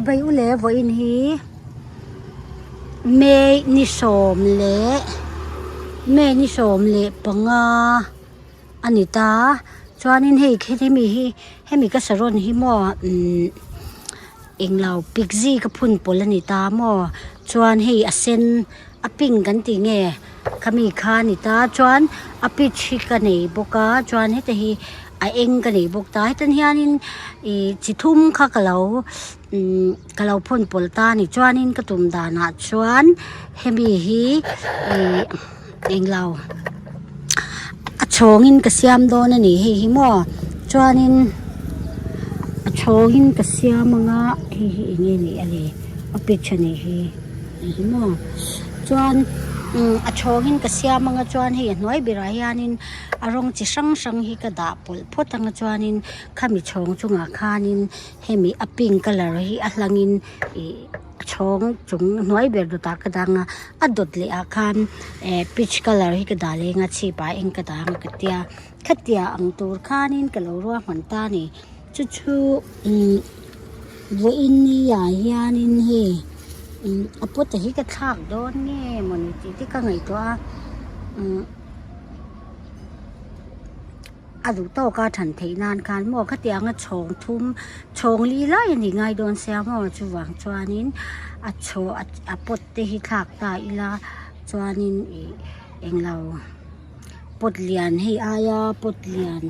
Chibai u le vawiin hi May ni sawm leh May ni 15 a ni ta chuanin hei hemi hi hemi ka saron hi maw umm englo pigzi ka phun pawlh a ni ta maw chuan hei a sen a pink kan tih nge khami kha a ni ta chuan a peach hi ka nei bawk a chuan heta hi a eng ka nei bawk ta hetiang hianin ih chi thum kha ka lo umm ka lo phun pawlh ta a ni chuanin ka tum danah chuan hemi hi ih englo a chhawngin ka siam dawn a ni hei hi maw chuanin a chhawngin ka siam anga hei hi eng nge ni a le a peach a nih hi. Eng maw chuan umm a chhawngin ka siam anga chuan hei a hnuai berah hianin a rawng chi hrang hrang hi ka dah pawlh phawt anga chuanin khami chhawng chungah khanin hemi a pink colour hi a hlangin ih a chhawng chung hnuai ber dawtah ka dang a a dawt leh ah khan eh peach colour hi ka dah leh anga chhipah eng ka dah anga ka tia khatia ang tur khanin ka lo ruahman ta a ni chu chu umm. Vawiin ni ah hianin hei umm a pot a hi ka thlak dawn nge mawni tih te ka ngaihtuah a umm a duh tawk a than theih nan khan maw khatiang a chhawng thum chhawng li lai a ni ngai dawn sia maw chuvang chuanin a chhaw a pot te hi thlak ta ila chuanin ih englo pot lian hei aia pot lian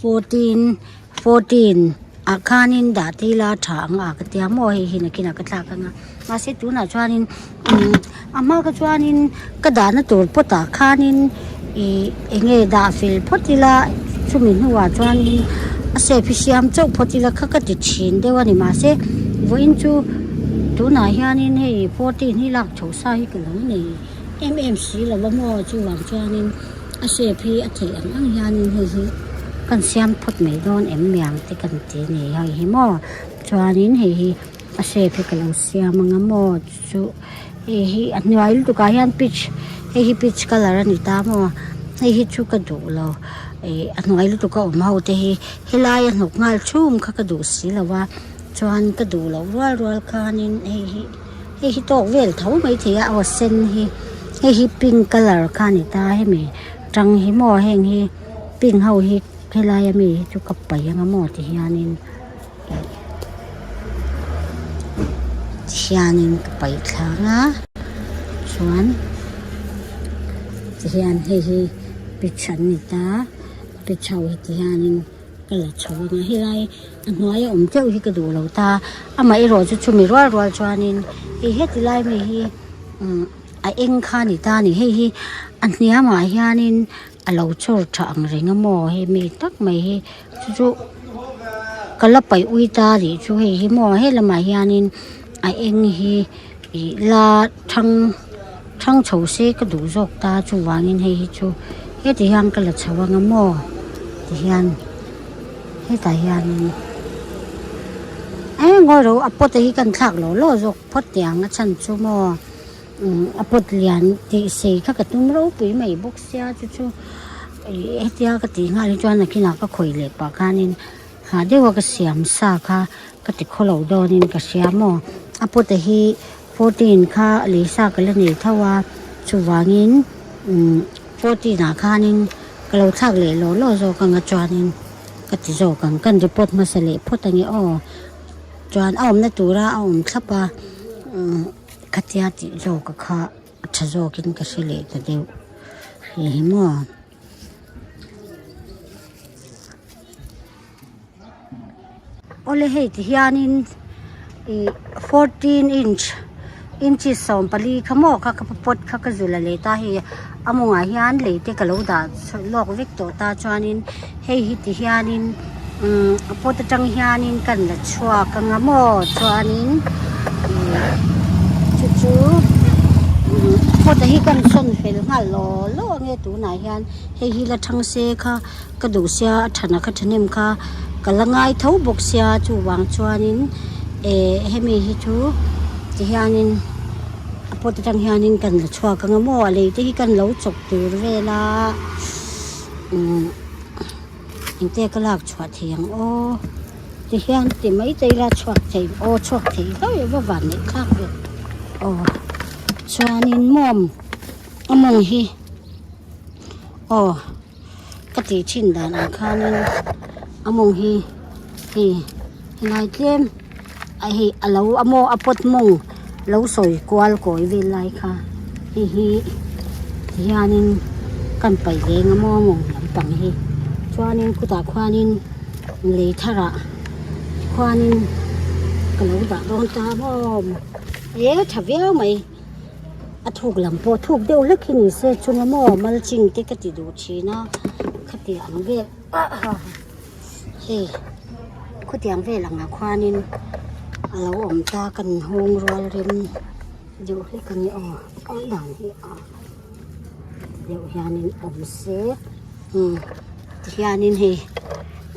14 14 ah khanin dah te ila tha ang a ka tia maw hei hi nakinah ka thlak anga mahse tunah chuanin umm a hma kha chuanin ka dahna tur pot ah khanin ih eng nge dah fel phawt ila chumi hnuah chuanin a shape hi siam chauh phawt ila kha ka ti thin deuh a ni mahse vawiin chu tunah hianin hei 14 hi lak chho sa hi ka lo nei em em si lo a maw chuvang chuanin. A shape hi a theih ang ang hianin hei hi kan siam phawt mai dawn em miang te kan ti a ni hei hi maw chuanin hei hi a shape hi ka lo siam anga maw chu hei hi a hnuai lutuk ah hian peach hei hi peach colour a ni ta maw hei hi chu ka duh lo ih a hnuai lutuk a awm ho te hi helai a hnawk nghal chhum kha ka duh si lo a chuan ka duh loh rual rual khanin hei hi. Hei hi tawk vel tho maithei a aw sen hi hei hi pink colour kha a ni ta hemi tang hi maw heng hi pink ho hi helai ami hi chu ka paih anga maw ti hianin ih ti hianin ka paih thla anga chuan ti hian hei hi peach an ni ta peach ho hi ti hianin. Ka la chho anga helai a hnuaia awm teuh hi ka duh lo ta amah erawh chu chumi rual rual chuanin hei heti lai mai hi umm a eng kha a ni ta a ni hei hi a hniamah hianin a lo chawr tha ang reng a maw hei mi tak mai hi chu chu ka la paih ui ta a nih chu hei hi maw he lamah hianin a eng hi ih la thang thang chho se ka duh zawk ta chuvangin hei hi chu heti hian ka la chho anga maw ti hian hetah hianin eng ngawi lo a pot hi kan thlak lo lo zawk phawt teh ang a chhan chu maw umm a pot lian tih sei kha ka tum ropui mai bawk sia chu chu ih hetia ka tih nghal hi chuan nakinah ka khawih leh pah khanin hah deuha ka siam sa kha ka ti khawlo dawnin ka hria maw a pot a hi. Fourteen kha lei sa ka la nei tho a chuvangin umm fourteen ah khanin ka lo thlak leh lawh lawh zawk anga chuanin ka ti zawk ang kan report hmasa leh phawt ange aw chuan a awmna tura a awm thlap a umm khatia tih zawk a kha a tha zawkin ka hre leh ta deuh hei hi maw. Awle hei ti hianin ih 14 inch inches 14 kha maw kha ka pot kha ka zul a leh ta hei a mawngah hian lei te ka lo dah lawk vek tawh ta chuanin hei hi ti hianin umm a pot atang hianin kan la chhuak anga maw chuanin ih chu chu umm pot a hi kan sawn fel nghal law law ange tunah hian hei hi la thang se kha. Ka duh sia a thana kha thahnem kha ka la ngai tho bawk sia chuvang chuanin eh hemi hi chu ti hianin a pot atang hianin kan la chhuak anga maw a lei te hi kan lo chawk tur vel a umm engte ka lak chhuah thei ang aw. Ti hian ti mai te ila chhuak thei aw chhuak thei hlauh e va van neih thlak ve aw chuanin mawm a mawng hi aw ka tih thin dan ang khanin a mawng hi hei helai tlem a hei a lo a maw a pawt mawng lo sawi kual kawi vel lai kha hei hi ti hianin kan paih leng a maw mawng lampang hi chuanin khutah khuanin. Lei tharah khuanin ka lo dah dawn ta maw e tha viau mai a thuk lam pawh thuk deuh hlek hi ni se chunga maw mulching te ka ti duh thin a khatiang vel hei khutiang vel angah khuanin a lo awm ta kan hawng rual rem deuh hlek a ni aw awm dan hi a deuh hianin awm se. Umm tihianin hei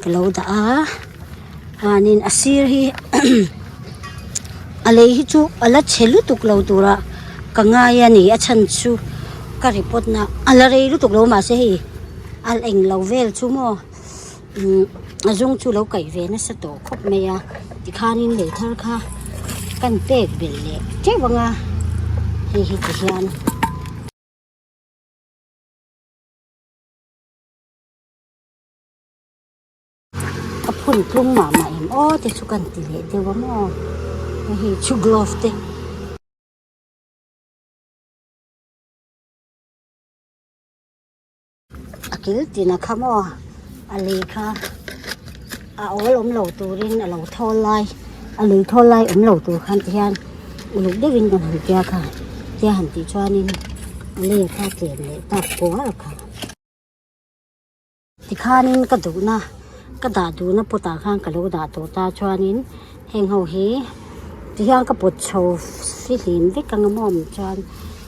ka lo dah a chuanin a sir hi a lei hi chu a la chhe lutuk lo tura ka ngai a ni a chhan chu ka report na a la rei lutuk lo mahse hei a eng lo vel chu maw umm a zung chu lo kaih ve nasa tawh khawp mai a tikhanin lei thar kha kan pek belh leh teuh ang a hei hi tihian. A phun tlum mah mah em aw te chu kan ti leh deuh a maw hei chu glove te. A kil tin a kha maw a lei kha a awl awm lo turin a lo thawl lai a lui thawl lai awm lo tur khan ti hian uluk deuhin kan han tia kha tia han tih chuanin a lei kha tlem leh tak kual kha. Tikhanin ka duhna ka dah duhna pawtah khan ka lo dah tawh ta chuanin heng ho hi tihian ka pawt chho fihlim vek ang a maw chuan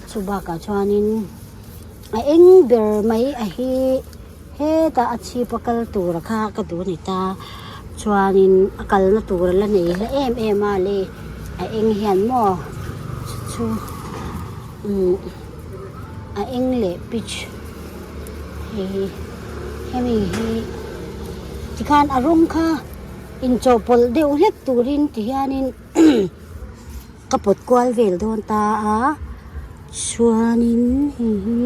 chu bakah chuanin a eng ber mai a hi hetah a chhip a kal tur kha ka duh a ni ta chuanin a kalna tur a la nei hla em em a le a eng hian maw chu chu umm a eng leh peach. Hei hi hemi hi tikhan a rawng kha inchawhpawlh deuh hlek turin tihianin ka pawt kual vel dawn ta a chuanin hei hi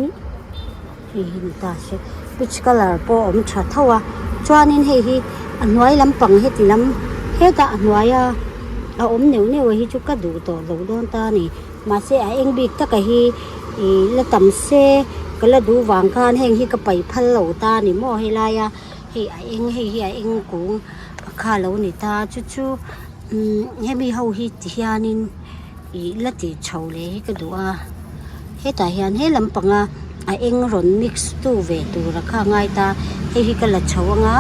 hei hi ni ta se peach colour pawh a awm tha tho a chuanin hei hi a hnuai lampang heti lam hetah a hnuaia a awm neuh neuh hi chu ka duh tawh lo dawn ta a ni. Mahse a eng bik taka hi ih la tam se ka la duh vang khan heng hi ka paih phal lo ta a ni maw helai a hei a eng hei hi a eng kung a kha lo ni ta chu chu umm hemi ho hi ti hianin ih la tih chho leh hi ka duh a hetah hian he lampanga a eng rawn mix tu ve tur a kha a ngai ta hei hi ka la chho anga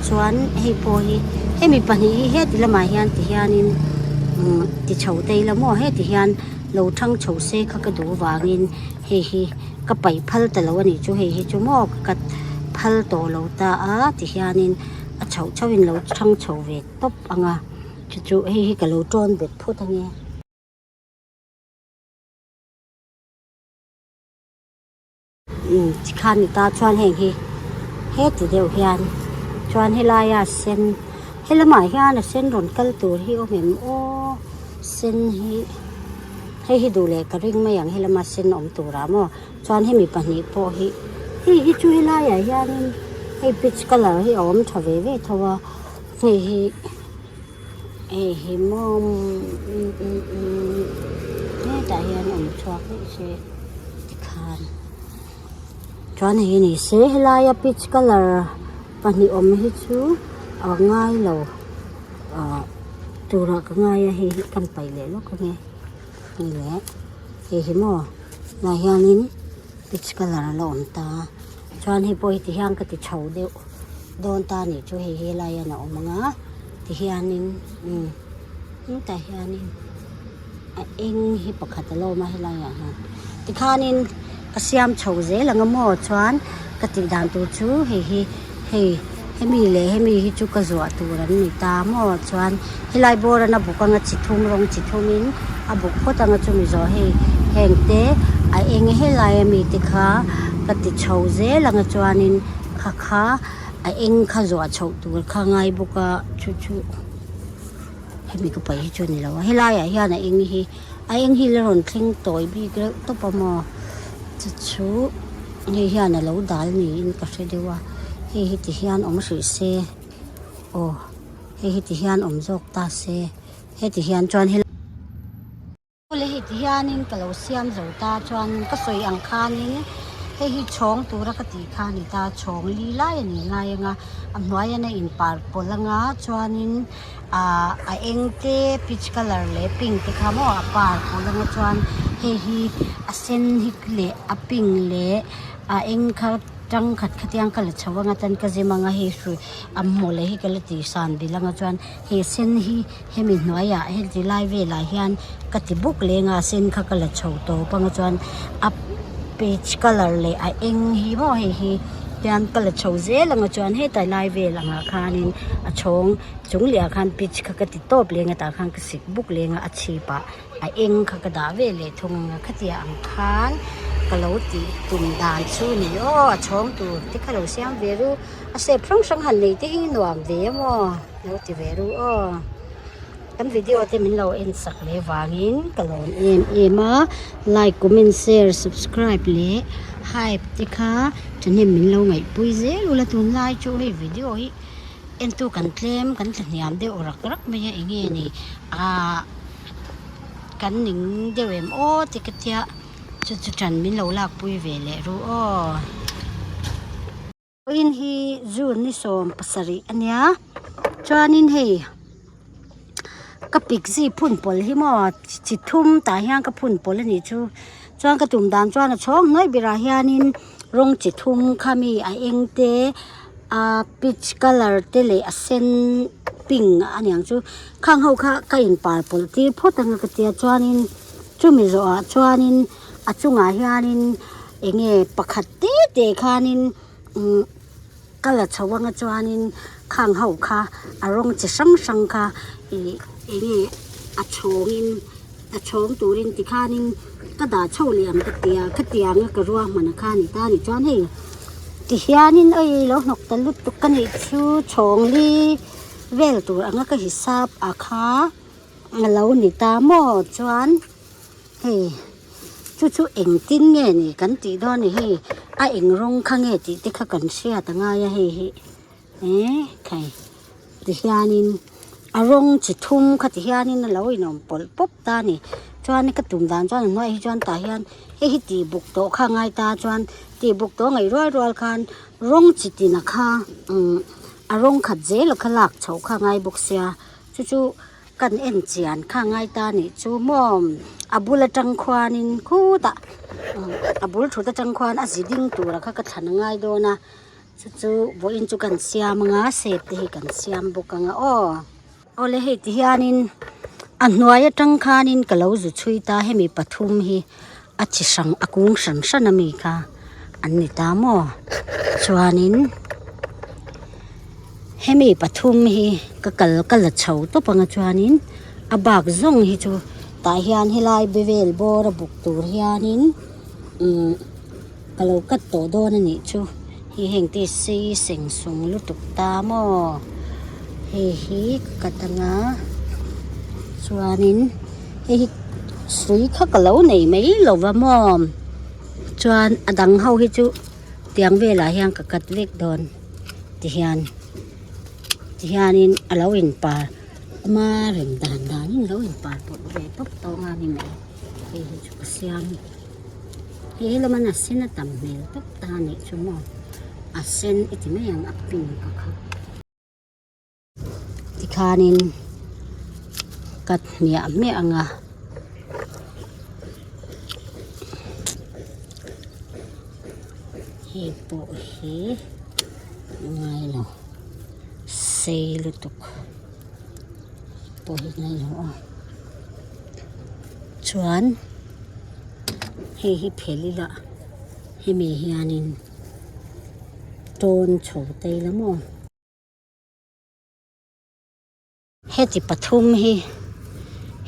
chuan hei pawh hi hemi pahnih hi heti lamah hian ti hianin umm ti chho ta ila maw heti hian lo thang chho se kha ka duh vangin hei hi ka paih phal ta lo a nih chu hei hi chu maw ka phal tawh lo ta a ti hianin a chhoh chhoh in lo thang chho ve tawp ang a chu chu hei hi ka lo tawn bet phawt ange. Tikhan ni ta chuan heng hi heti deuh hian chuan helaia sen helamah hian a sen rawn kal tur hi awm em aw sen hi hei hi duh leh ka ring mai ang helama sen awm turah maw chuan hemi pahnih pawh hi hei hi chu helaiah hianin hei peach colour hi a awm tha ve ve tho a hei hi. Hei hi maw hetah hian awm chhuak daih se tikhan chuan hei hi ni se helaia peach colour pahnih awm hi chu a ngai lo ah turah ka ngai a hei hi kan paih leh lawk ange hei leh hei hi maw tunah hianin peach colour a la awm ta chuan hei pawh hi ti hian ka ti chho deuh. Dawn ta nih chu hei hi lai hian a awm ang a tihianin umm hetah hianin a eng hi pakhat a lo awm a helaiah hian tikhanin ka siam chho zel ang a maw chuan ka tih dan tur chu hei hi hei hemi leh hemi hi chu ka zuah tur an ni ta maw chuan helai bawr an a buk anga chi thum rawng chi thumin a buk phawt anga chumi zawh hei heng te a eng helai ami te kha ka ti chho zel ang a chuanin. Kha kha a eng kha zuah chhoh tur kha ngai bawk a chu chu. Hemi ka paih hi chu a ni lo a, helaiah hian a eng hi a eng hi la rawn thleng tawi bik reuh tawp a maw chu chu hei hian a lo dal niin ka hre deuh a hei hi ti hian awm hrih se aw hei hi ti hian awm zawk ta se heti hian chuan helai. Awle hei ti hianin ka lo siam zo ta chuan ka sawi ang khanin hei hi chhawng tura ka tih kha a ni ta chhawng li lai a ni ngai ang a a hnuai a in par pawlh anga chuanin ahh a eng te peach colour leh pink te kha maw a par pawlh anga chuan hei hi a sen hi leh a pink leh a eng kha. Tang khat khatiang ka la chho anga chuan ka zim anga hei hrui a mawle hi ka la tih san bil anga chuan he sen hi hemi hnuaiah heti lai velah hian ka ti buk leng a sen kha ka la chho tawp anga chuan a peach colour leh a eng hi maw hei hi tian ka la chho zel anga chuan hetlai lai vel angah khanin a chhawng chung leh ah khan peach kha ka ti tawp leng a tah khan ka sik buk leng a a chhip ah. A eng kha ka dah ve leh thung ang a khatia ang khan ka lo tih tum dan chu ni aw a chhawng tur te kha lo siam ve ru a step hrang hrang han nei te hi nuam ve a maw lo ti ve ru aw kan video te min lo en sak leh vangin ka lawm em em a like comment share subscribe leh hype te kha thahnem min lo ngaihpui zel ula tunlai chu hei video hi entu kan tlem kan tlahniam deuh rak rak mai a enge ni ahh. Kan ning deuh em aw ti ka tia chu chu tan min lo lakpui ve leh ru aw. Vawiin hi June ni 70 a nia chuanin hei ka pik zi phun pawl hi maw chi thum tah hian ka phun pawl a nih chu chuan ka tum dan chuan a chhawng hnuai berah hianin rawng chi thum kha mi a eng te a peach colour te leh a sen pink a niang chu khang ho kha ka in par pawlh tir phawt anga ka tia chuanin chumi zawh ah chuanin a chungah hianin eng nge pakhat te te khanin umm ka la chho anga chuanin khang ho kha a rawng chi hrang hrang kha ih eng nge a chhawngin a chhawng turin tikhanin ka dah chho leh ang ka tia khatianga ka ruahman a kha a ni ta a ni chuan hei tihianin awi lo hnawk ta lutuk ka nih chu chhawng li vel tur anga ka hisap a kha a lo ni ta maw chuan hei chu chu engtin nge ni kan tih dawn ni hei a eng rawng kha nge tih te kha kan hriat a ngai a hei hi eh khai tihianin a rawng chi thum kha tihianin a lo inawm pawlh pawp ta a ni chuan ka tum dan chuan a hnuaiah hi chuan tah hian hei hi tih buk tawh kha a ngai ta chuan tih buk tawh a ngaih rual rual khan rawng chi tina kha umm a rawng khat zel a kha lak chhoh kha a ngai bawk sia chu chu kan en chian kha a ngai ta a nih chu maw a bul atang khuanin khutah a bul thut atang khuan a zi ding tura kha ka thlan a ngai dawn a. Chu chu vawiin chu kan siam anga sep te hi kan siam bawk anga aw. Awle hei ti hianin a hnuai atang khanin ka lo zu chhui ta hemi pathum hi a chi hrang a kung hran hran ami kha an ni ta maw chuanin hemi pathum hi ka kal ka la chho tawp anga chuanin a bak zawng hi chu tah hian helai vel bawr a buk tur hianin umm. Ka lo cut tawh dawn a nih chu hei heng te sei seng sung lutuk ta maw hei hi ka cut anga chuanin hei hi hrui kha ka lo nei mai lo va maw chuan a dang ho hi chu tiang velah hian ka cut vek dawn tihian tihianin a lo inpar ama rem dan danin a lo inpar pawlh ve tawp tawng a ni mai hei hi chu ka siam. Hei hi lawm a sen a tam hmel tawp ta a nih chu maw a sen i ti mai ang a pink a kha tikhanin cut hmiah hmiah ang a hei pawh hi ngai lo sei lutuk pawh hi ngai lo aw chuan. Hei hi phel ila hemi hianin tawn chho ta ila maw heti pathum hi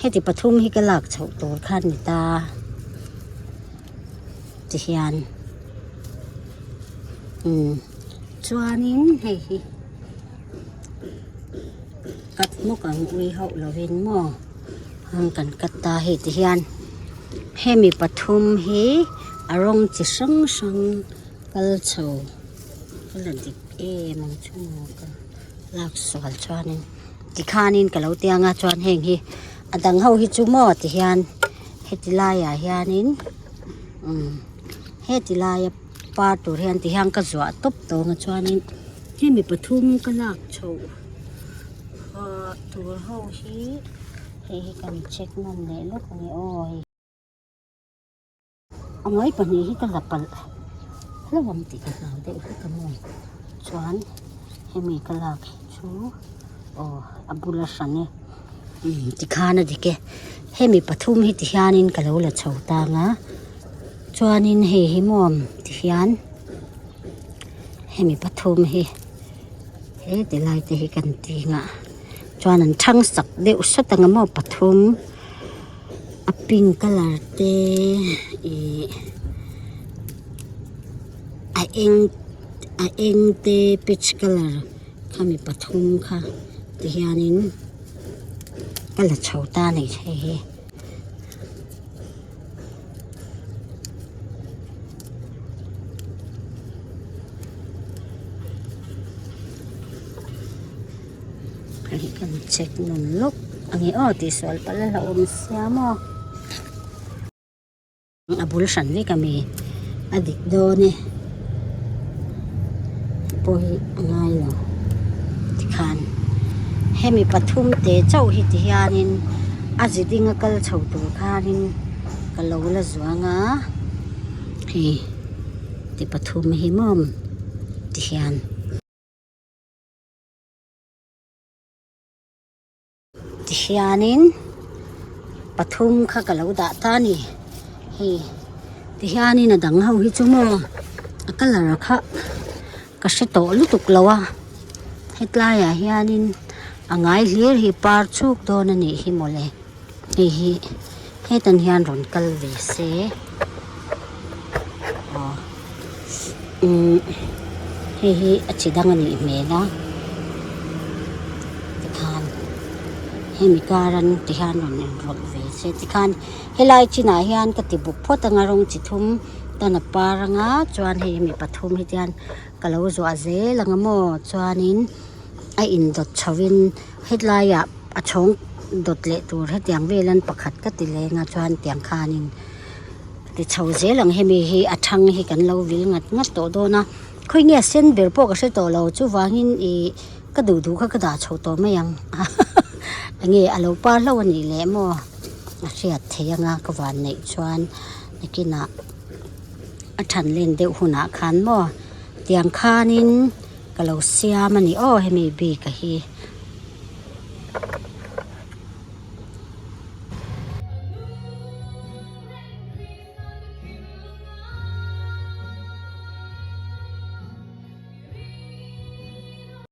heti pathum hi ka lak chhoh tur kha a ni ta tihian umm chuanin hei hi cut. hmawk ang ui hauh lovin maw hang kan cut ta hei ti hian hemi pathum hi a rawng chi hrang hrang kal chho ka la dik em ang chu maw ka lak sual chuanin tikhanin ka lo tia anga chuan heng hi a dang ho hi chu maw ti hian heti laiah hianin umm heti laia par tur hian ti hian ka zuah tawp tawng a chuanin hemi pathum ka lak chhoh ah tur ho hi hei hi kan check nawn leh lawk a ni aw hei. A ngawi pahnih hi ka la palh hlauh ang tih ka hlau deuh hlek a maw chuan hemi ka lak hi chu aw a bula hran e umm tikhan a dik e hemi pathum hi tihianin ka lo la chho tang a chuanin hei hi maw tihian hemi pathum hi he ti lai te hi kan ting a chuan an thang sak deuh sawt ang a maw pathum. A pink colour te ihh a eng a eng te peach colour khami pathum kha ti hianin ka la chho ta a ni hei hi. Hei kan check nawn lawk a ni aw tih sual palh a hlauhawm sia maw a bul hran vek a mi a dik dawn e pawh hi a ngai lo tikhan hemi pathum te chauh hi ti hianin a zi ding a kal chho tur khanin ka lo la zuang a hei ti pathum hi maw ti hian. Tihianin pathum kha ka lo dah ta a ni hei tihianin a dang ho hi chu maw a colour kha ka hre tawh lutuk lo a hetlaiah hianin a ngai hlir hi par chuk dawn a nih hi mawle hei hi hetan hian rawn kal ve se aw umm hei hi a chi dang a nih hmel a tikhan hemi karan ti hian rawn inrawlh ve se tikhan helai chinah hian ka ti buk phawt anga rawng chi thum tan a par anga chuan hei mi pathum hi tian ka lo zuah zel anga maw chuanin a indawt chho in hetlaiah a chhawng dawt leh tur hetiang vel an pakhat ka ti leng a chuan tiang khanin ti chho zel ang hemi hi a thang hi kan lo vil ngat ngat tawh dawn a khawi nge a sen ber pawh ka hre tawh lo chuvangin ih ka duh duh kha ka dah chho tawh mai ang enge a lo par hlauh a nih leh maw a hriat theih anga ka van neih chuan nakinah a than len deuh hunah khan maw tiang khanin ka lo siam a ni aw hemi bik a hi.